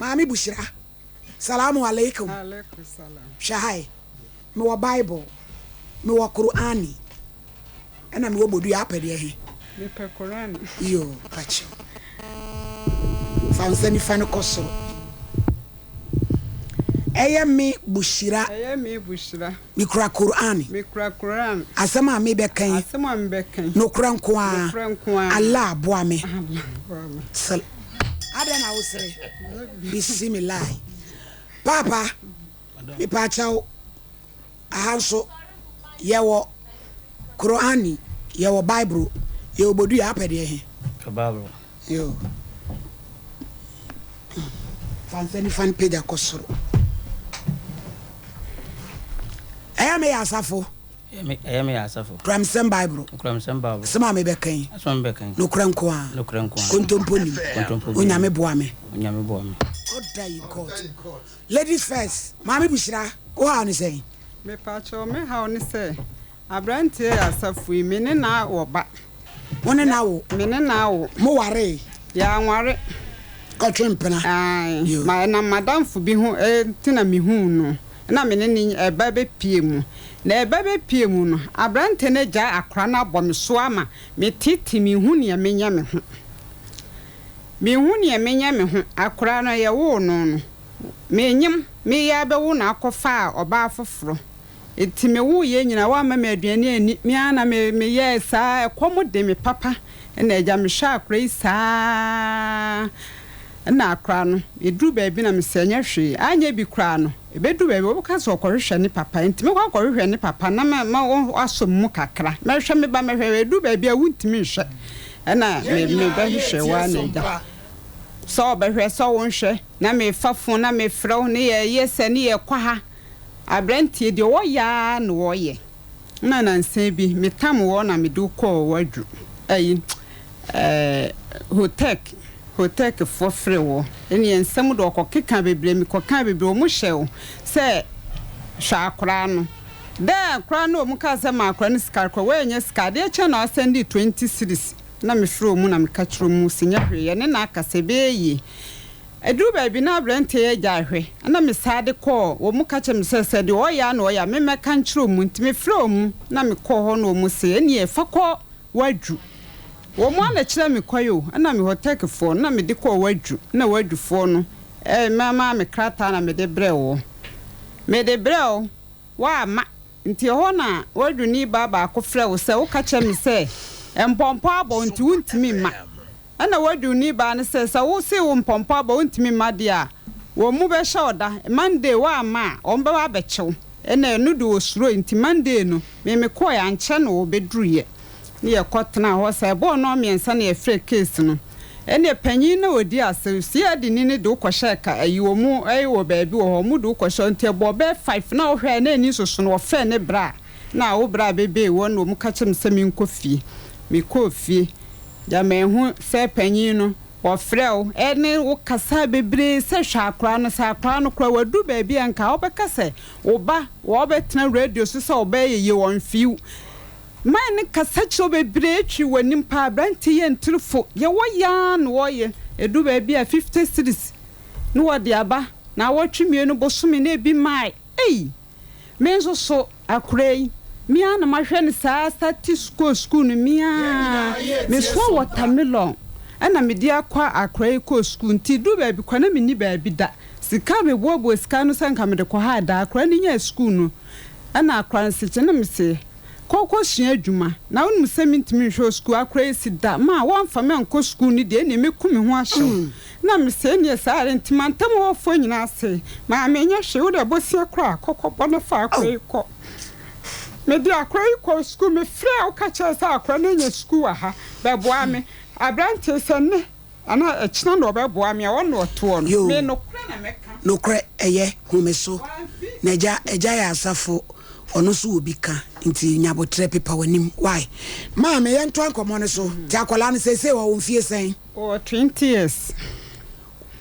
Maame Bushra, Salamu alaikum. Alaikum salam. Hwɛ ha ɛ, mewɔ Bible, mewɔ Qur'ani, ɛna mewɔ bodua, apɛ deɛ he? Mepɛ Qur'an. Yoo, pakyɛw. Fa wo nsa nifa no kɔ soro. Ɛyɛ me Bushira. Ɛyɛ me Bushira. Mekura Qur'aan. Mekura Qur'aan. Asɛm a mebɛka yi. Asɛm a mebɛka yi. Nokorɛ nko ara. Nokorɛ nko ara. Allah boa me. Allah boa me. Sal. Adɛn na wosere? Bisimilahi. Paapa, mepaakyɛw, aha nso yɛwɔ Qur'aan, yɛwɔ Bible, yɛwɔ bodua, apɛ deɛ he? Bible. Yo. Fa nsa nifa no pagya kɔ soro. Ɛyɛ me yɛ asafo. Ɛyɛ me yɛ asafo. Kuramsɛm Bible. Kuramsɛm Bible. Asɛm a mebɛka yi. Asɛm a mebɛka yi. Nokorɛ nko ara. Nokorɛ nko ara. Kontompo nim. Kontompo bi. Onyame boa me. Onyame boa me. Order in court. Ladies first. Maame Bushira, wo haw ne sɛn? Mepakyɛw, me haw ne sɛ Aberanteɛ yi asafo yi, me ne no awo ba. Wo ne no awo? Me ne no awo. Mo waree? Yɛanware. Kɔtwe mpena? Ae. Yoo. Ma ɛnam m'adamfo bi ho nti na mehuu no, ɛna me ne no ɛba bɛpue mu. Na ɛba bɛpue mu no, aberanteɛ no agyae akora no abɔ me so ama metete, menhu deɛ menyɛ me ho. Menhu deɛ menyɛ me ho. Akora no, yɛwoo no no, menyem, meyɛ abɛwo no akɔfaa ɔbaa foforɔ. Enti mewoo yɛn nyinaa, woamma me aduane anni, me ara na me meyɛɛ saa, ɛkɔm de me papa, ɛna agya mehwɛ akora yi saa ara, ɛna akora no, ɛduru baabi na mesɛ ɛnyɛ hwee, anyɛ bi koraa no, ɛbɛduru baabi wɔbɛka sɛ ɔkɔhwehwɛ ne papa, enti mɛkɔ akɔhwehwɛ ne papa na ma ma wasɔ me mu kakra, mɛhwɛ me ba mɛhwɛ, ɛduru baabi a wontumi nhwɛ, ɛna me mebɛhwehwɛ wo ara na agya, sɛ ɔbɛhwɛ sɛ wonhwɛ, na mefa fon na mefrɛ wo, ne yɛyɛ sɛ ne yɛkɔ ha. Aberanteɛ deɛ ɔyɛ ara na ɔyɛ. Ɛna nansa bi me tam wɔ na mede wo kɔɔ wadwo ayi ɛɛ hotek hotek foɔ frɛ wɔ ɛneɛ nsɛm de ɔkɔ keka bebree me kɔ kaa bebree ɔmo hyɛ wo sɛ hwɛ akoraa no dɛ akoraa no ɔmo kaa sɛ ma akoraa no sika koraa w'anya sika adeɛ kyɛ na asɛnde 20 series na me frɛ ɔmo na me ka kyerɛ ɔmo sɛ nyɛ hwee yɛne no akasa ɛbɛyɛ yie. Ɛduruu baabi na aberanteɛ yi agyae hwɛ, ɛna mesaa de kɔɔ, wɔn ka kyerɛɛ me sɛ, sɛ deɛ ɔyɛ ara na ɔyɛ a, memmɛka nkyerɛ wɔn, nti mefrɛɛ wɔn na mekɔɔ hɔ na wɔn se, ɛnneɛ fa kɔ Wadwu. Wɔn ara na ɛkyerɛɛ me kwan o, ɛna me Hotɛkfoɔ no na mede kɔɔ Wadwu, ɛna Wadwufoɔ no maa me krataa na mede brɛɛ wɔn. Mede brɛɛ wo, woamma. Nti ɛhɔ na w'adwini baa baako frɛ wo sɛ woka kyerɛ me sɛ mpɔmpɔ abɔ wo nti wontumi mma. Ɛna w'adwini baa no sɛ sɛ wo se wo mpɔmpɔ abɔ wontumi mma deɛ a, wɔn mu bɛhyɛ wo da. Monday woamma a, wɔn bɛba abɛkye wo. Ɛna ɛno de ɔsuroe nti Monday no me mekɔɔɛ ankyɛ na wɔbɛduruiɛ. Ne yɛkɔ tenaa hɔ saa ɛbɔɔ nnɔn mmiɛnsa na yɛfrɛɛ case no. Ɛneɛ panyin na ɔdi ase, CID ni no de wo kɔhyɛɛ ka ayi wɔn wɔ baabi wɔ hɔ, wɔn de wo kɔhyɛɛ hɔ nti ɛbɔɔ bɛyɛ five na wohwɛɛ a na ani soso no wɔfrɛɛ ne bra na wo bra bɛbee wɔn na wɔn ka kyerɛ me sɛ menkɔ fie. Mekɔɔ fie gya manhu sɛ panyin no wɔfrɛ wo ɛne wo kasaa bebree sɛ hwɛ akwadaa no sɛ akwadaa no koraa waduru baabi a nka wobɛka sɛ wo ba wɔbɛtena radio so sɛ ɔbɛyɛ yie wɔmfii wo. Man no kasa kyerɛ wo bebree twi w'anim paa aberanteɛ yɛ ntirifo deɛ wɔyɛ ara na wɔyɛ ɛduru baabi a 50 cedis na wɔde aba naawɔtwe mmienu bosome na ebi mmae ei me nso so akora yi me ara na mahwɛ no saa starte kɔɔ sukuu no me ara mesoa watermelon ɛna mede akɔ akora yi kɔɔ sukuu nti ɛduru baabi kora na menni baabi da sika a meboaboa sika ano sɛ nka mede kɔ ha da akora no nyaa sukuu no ɛna akora no sekye na mese Kɔ kɔsua adwuma. Na wonim sɛ mentumi nhwɛ wo sukuu akora yi si da ma woamfa me ankɔ sukuu no deɛ ɛnneɛ mɛku me ho ahyɛ wo. Na mese ɛnneɛ saa ara nti mantam hɔfoɔ nyinaa se, Maame nyɛ hwee, wode bosea koraa kɔ kɔbɔ na fa akora yi kɔ. Mede akora yi kɔɔ sukuu, mefrɛɛ wo ka kyerɛɛ sɛ akora no anya sukuu wɔ ha, bɛboa me. Aberanteɛ sɛ nnɛ Anaa ɛkyena na ɔbɛboa me a, ɔno na ɔtoɔ no. Yoo, Me, nokorɛ na mɛka. Nokorɛ, ɛyɛ, hu me so. Wamfi. Na agya, agya yɛ asafo, ɔno nso wɔ bi ka, nti nya aboterɛ, pepa w'anim, why? Maame, yɛntoa nkɔmmɔ no so. Nti akwadaa no seesei ɔwɔ mfie sɛn? Ɔwɔ 20 years.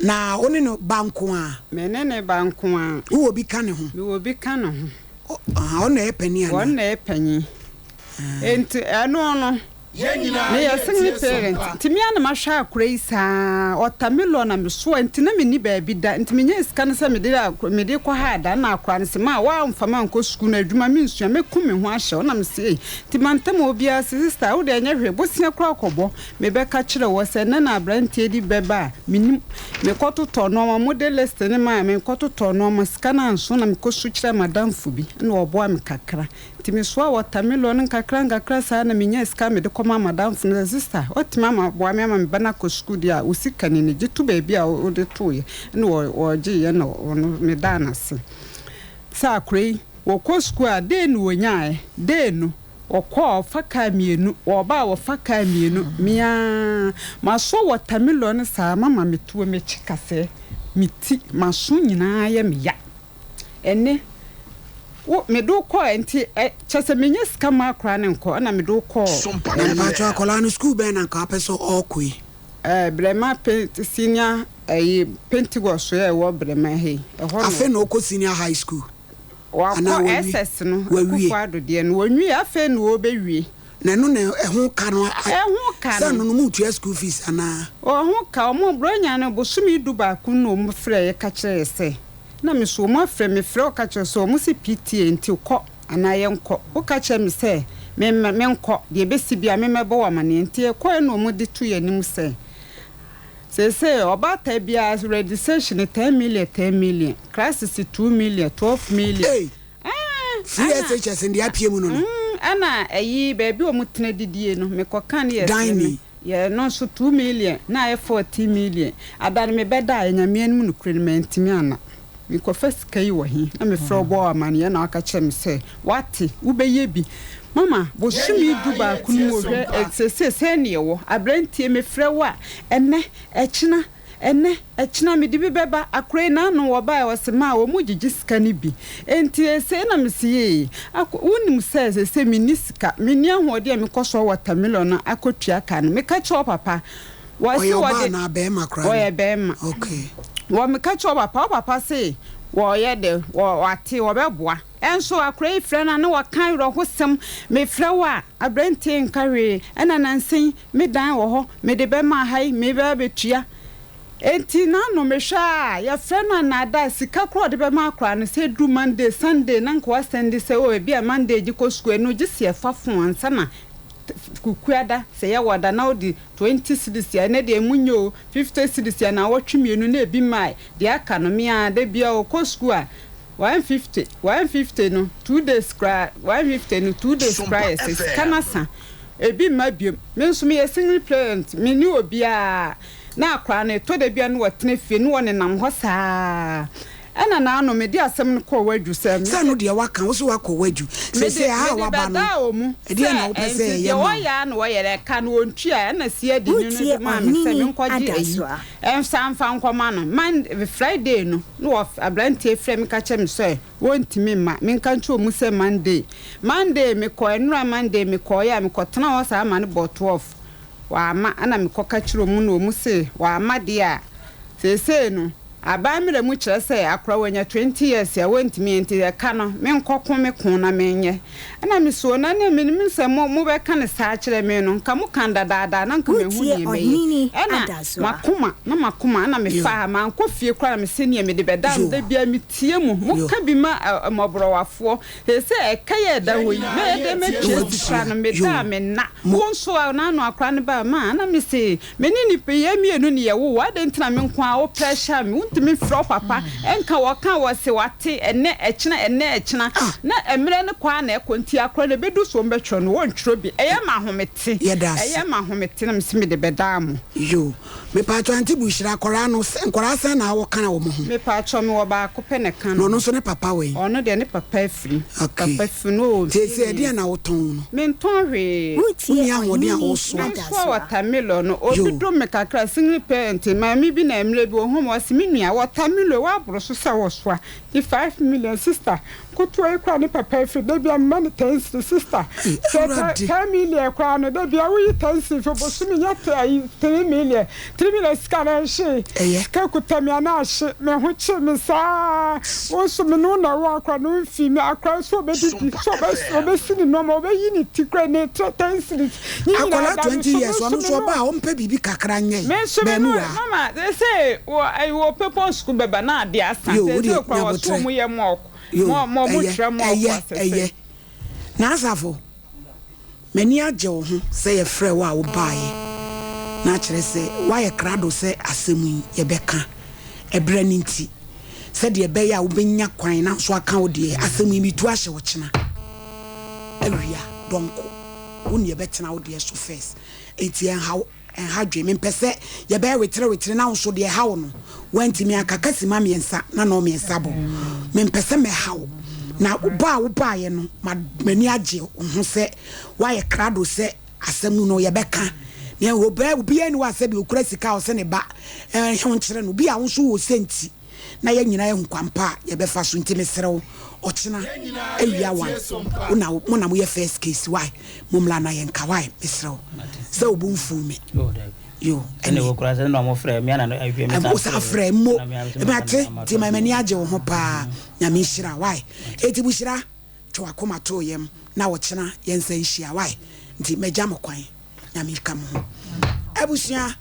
Na wo ne no ba nko ara? Me ne ne ba nko ara. Wowɔ bi ka ne ho? Mewɔ bi ka ne ho. Ɔ, aha, ɔno na ɛyɛ panin anaa? Ɔno na ɛyɛ panin. Nti ɛno no. Meyɛ single parent nti me ara na mahwɛ akora yi saa watermelon na mesoa nti na menni baabi da nti menyaa sika no sɛ mede mede kɔ ha da na akora no se ma woamfa me ankɔ sukuu no adwuma mensua mɛku me ho ahyɛ wo na mese ei nti mantam obiara se sister wo deɛ ɛnyɛ hwee bosea koraa kɔbɔ mebɛka kyerɛ wɔ sɛ nnɛ na abranteɛ di bɛba a menim mekɔtotɔ nnoɔma mode list no maa me mekɔtotɔ nnoɔma sika no anso na mekɔsu kyerɛ madamfo bi na ɔboa me kakra Nti mesoaa wɔtamelɔ no nkakrankakra saa na menyaa sika a mede kɔmaa m'adamfo no sɛ, Sista, woatumi ama aboa me ama me ba no akɔ sukuu deɛ a, wo sika ni no, gye to baabi a wode toeɛ. Ɛna ɔgyeeɛ na ɔno medaa no ase. Sɛ akora yi, wɔkɔ sukuu a, dee na wɔnyaaɛ? Dee no, wɔkɔ a wɔfa kaa mmienu, wɔba a wɔfa kaa mmienu. Me ara, masoa wɔtamelɔ no saa, mama metuo, mekye kasɛɛ, me ti, m'aso nyinaa yɛ me ya. Ɛnne, wo, mede wo kɔɔ nti ɛ, kyerɛ sɛ mennya sika mma akwadaa no nkɔ, ɛna mede wo kɔɔ. Na mpakyɛw akwadaa no sukuu bɛn na nka wopɛ sɛ ɔkɔ yi? Ɛɛ, Brɛma Pen, senior, ɛyi, Pentecost a ɛwɔ Brɛma ha yi, ɛhɔ na. Afei na ɔkɔ senior high school? Anaa Wakɔ wawie? SS no, Wawie? Akufo Addo deɛ no, wɔnwie, afei na ɔrebɛwie. Na ɛno na ɛho ka no a, Ɛho ka sɛ no. ɛno no moretua school fees anaa? Ɛho ka, wɔn, Buronya no, bosome dubaako no na wɔfrɛɛ yɛ ka kyerɛɛ yɛ sɛ. Na me so wɔn afrɛ me frɛ wo ka kyerɛ sɛ wɔn se PTA nti kɔ anaa yɛnkɔ wo ka kyerɛ me sɛ me menkɔ deɛ ɛbɛsi biara me mɛbɔ wo amaneɛ nti yɛkɔɛ na wɔn de to yɛn anim sɛ seesei ɔbaatan biara registration 10 million 10 million classes 2 million 12 million Ei! ɛɛ Free ɛna SHS no deɛ apue mu no no. mm ɛna ɛyi baabi a wɔn tena didie no mekɔ ka ne yɛsrɛ me Dining. Yɛ no nso 2 million na ayɛ 14 million. Ada no mebɛdaeɛ, Nyame anim nokorɛ no mantumi anna. Mekɔfa sika yi wɔ he? Na mefrɛ wo bɔɔ wo amaneɛ na woaka kyerɛ me sɛ woate, wobɛyɛ bi. Mama, bosome 11 no mu hwɛ seesei sɛn ne yɛwɔ? Aberantie mefrɛ wo a, ɛnnɛ, ɛkyena, ɛnnɛ, ɛkyena mede bi bɛba. Akora yi n'ano wɔbaeɛ ɔse maa wɔn gyegye sika no bi. Enti seesei na mese yee, ako, wonim sɛ seesei menni sika, menni ahoɔden a mekɔsoa watermelon no akɔtua ka no. Meka kyerɛ wo papa, wɔse Ɔyɛ ɔbaa wɔde, anaa bɛɛma koraa no? ɔyɛ bɛɛma. Okay. Wɔ meka kyerɛ wo papa, wo papa se wɔyɛ dɛ, wɔ, wate, wɔbɛboa. Ɛnso akora yi frɛ no a na wɔka awerɛhosɛm, mefrɛ wo a, aberanteɛ nka hwee, ɛna nansa yi me dan wɔ hɔ, mede bɛma ha yi, mebɛ abɛtua. Enti n'ano mehwɛ a, yɛfrɛ no anaadaa, sika koraa a ɔde bɛma akwadaa no, sɛ ɛduru Monday, Sunday na nka wasɛnde sɛ oh ebia Monday gye kɔ sukuu, ɛno gye sɛ yɛfa phone ansa na Kukuada, sɛ yɛwɔ da na wode 20 cedis a, ɛnɛ deɛ emu nyɛ o, 50 cedis a, naawɔtwe mmienu na ebi mmae, deɛ aka no me ara, da biara ɔkɔ sukuu a, 150, 150 no 2 days koraa, 150 no 2 days koraa yɛ sɛ sika no asa, ebi mma biom. Me nso meyɛ single parent, menni obiara. Na akwadaa no, ɛtɔ da bi a na watena fie na ɔnenam hɔ saa. Ɛna n'ano, mede asɛm no kɔɔ w'adwu sɛ. Sɛ no deɛ waka, wo so wakɔ w'adwu. Mede, Seesei aha a mede waba no, bɛdaa wɔn ɛdeɛn sɛ na wopɛ sɛ ɛnti yɛyɛ deɛ ma wo? wɔyɛ ara na wɔyɛ, na ɛka no wɔntua. Ɛna siadini no Wotie de maa me sɛ Ɔhene menkɔgye ayi, Adasoa. nsa mfa nkɔma no. Mon, Friday no, na wɔ, aberanteɛ frɛ me ka kyerɛ me sɛ wɔntumi mma. Menka nkyerɛ wɔn sɛ Monday. Monday mekɔɔ, ɛnora Monday mekɔeɛ a, mekɔtenaa hɔ saa ma no bɔɔ 12. Wɔamma, ɛna mekɔka kyerɛɛ wɔn na wɔn se wɔamma deɛ a, seesei no aban mmara mu kyerɛ sɛ akora wanya 20 years a wɔntumi nti ɛka no menkɔko me ko na menyɛ. Ɛna me soo na ne menim sɛ mo mobɛka no saa akyerɛ me no nka moka no dadaada na nka mahu Wotie neɛ mɛyɛ. Ɔhene Ɛna Adasoa. makoma na makoma ɛna mefaa ha mankɔ fie koraa na mese neɛ mede bɛda no da biara metie mo moka bi ma mmɔborɔwafoɔ. Seesei ɛka yi a ɛda hɔ yi, mɛyɛ dɛn matua sika no? Meda a, menna. Wo nso a, n'ano akora no baa mu a, na mise, Me ne nipa yi, yɛn mmienu na yɛwoo wo, adɛn nti na me nko ara wo pressure me? Wontumi mfrɛ wo papa nka, wɔka a wɔse wate, ɛnnɛ, ɛkyena, ɛnnɛ, ɛkyena. Na mmerɛ no kɔ ara na ɛkɔ, nti akora no ɛbɛdu so wɔbɛtwerɛ no, wɔntwerɛ bi. Ɛyɛ me ahomete, ɛyɛ me ahomete na mese mede bɛdaa mo. Yoo. Mepatwɔ aunty Bushra akwaraa no sɛ nkwaraa sɛn na awɔ ka wɔn ho. Mepatwɔ mewɔ baako pɛ na ɛka Na ne ɔno ho. nso ne papa wɛn? Ɔno deɛ ne papa afiri. Okay. Papa firi no ɔwɔ Nti mfie seesei ɛdeɛn mmiɛnsa. na wotɔn no? Mentɔn hwee. Wotie Wonni ahoɔden a Ɔhene wosoa? Mensoa Adasoa. watermelon no. Obi Yoo. dom me kakra, single parent, maame bi na mmerɛ bi ɔhu me ɔse me nua. a wɔtamilo woaboro so sɛ wɔsoa nti 5 million, sister kotoa yi koraa ne papa afiri da bia mma no 10 cedis, sister. Ei, sɛ Awurade. 10 million koraa no, da bia woyi 10 cedis fo bosome nyɛ te ayi 3 million, 3 million sika na ɛhye. Ɛyɛ. Sika kuta me ana ahye me ho kye me saa. Wo nso me ne wo na ɛwɔ akora no mfi me akora nso ɔbɛdidi so ɔbɛsi ne nneɛma, ɔbɛyi ne ti kora ne trɛ 10 cedis ne nyinaa Akwadaa da me 20 so. Me years nso ɔno me nso ne ɔba a ɔmpɛ biribi kakra nyɛ Me nso me baamu no waa. Mama sɛ wɔ ɛyi wɔ pepɔ sukuu bɛba na ade asa. Yo, sɛ wode sɛ okura wɔ so nyabotrɛ. ɔmo yɛ mock. Yo. Mo mo Ɛyɛ. twerɛ mock Ɛyɛ. asɛsɛ. Ɛyɛ na Asafo, m'ani agye wo ho sɛ yɛfrɛ wo a wobaeɛ na akyerɛ sɛ woayɛ krado sɛ asɛm yi yɛbɛka ɛberɛ no, nti sɛdeɛ ɛbɛyɛ a wobɛnya kwan na nso aka wo deɛ asɛm yi metu ahyɛ wo kyena awia dɔnko wo ne yɛbɛtena wo deɛ so first. Enti ɛnha ɛnha dwe mempɛ sɛ yɛbɛyɛ wetere wetere na wo nso deɛ ɛha wo no woantumi aka kasima mmiɛnsa na na ɔmmiɛnsa bɔ. Mempɛ sɛ mɛha wo na ba a wobaeɛ no m'ani agye wo ho sɛ woayɛ krado sɛ asɛm no yɛbɛka na obiara obiara ni wɔ asɛ bi okura sika a ɔsɛ ne ba ɛho nkyerɛ no obi a wo nso wɔ sɛ nti na yɛn nyinaa yɛhu kwampa a yɛbɛfa so. Nti mesrɛ wo, ɔkyena awia 1 wona mo na moyɛ first case. Why mommla na yɛnka why? Mesrɛ wo sɛ wobu mfuw me. Oh, dabi. Yo. Ɛne wɔ kura sɛ na ɔmo frɛ me ana ahwɛ me. Wo sa frɛ mo mate nti ma m'ani agye wo ho paa. Nyame nhyira why. Enti buhyira twe wakoma too yam na wɔkyena yɛnsa nhyia why. Nti magya mo kwan. Nyame ka mo ho, abusua.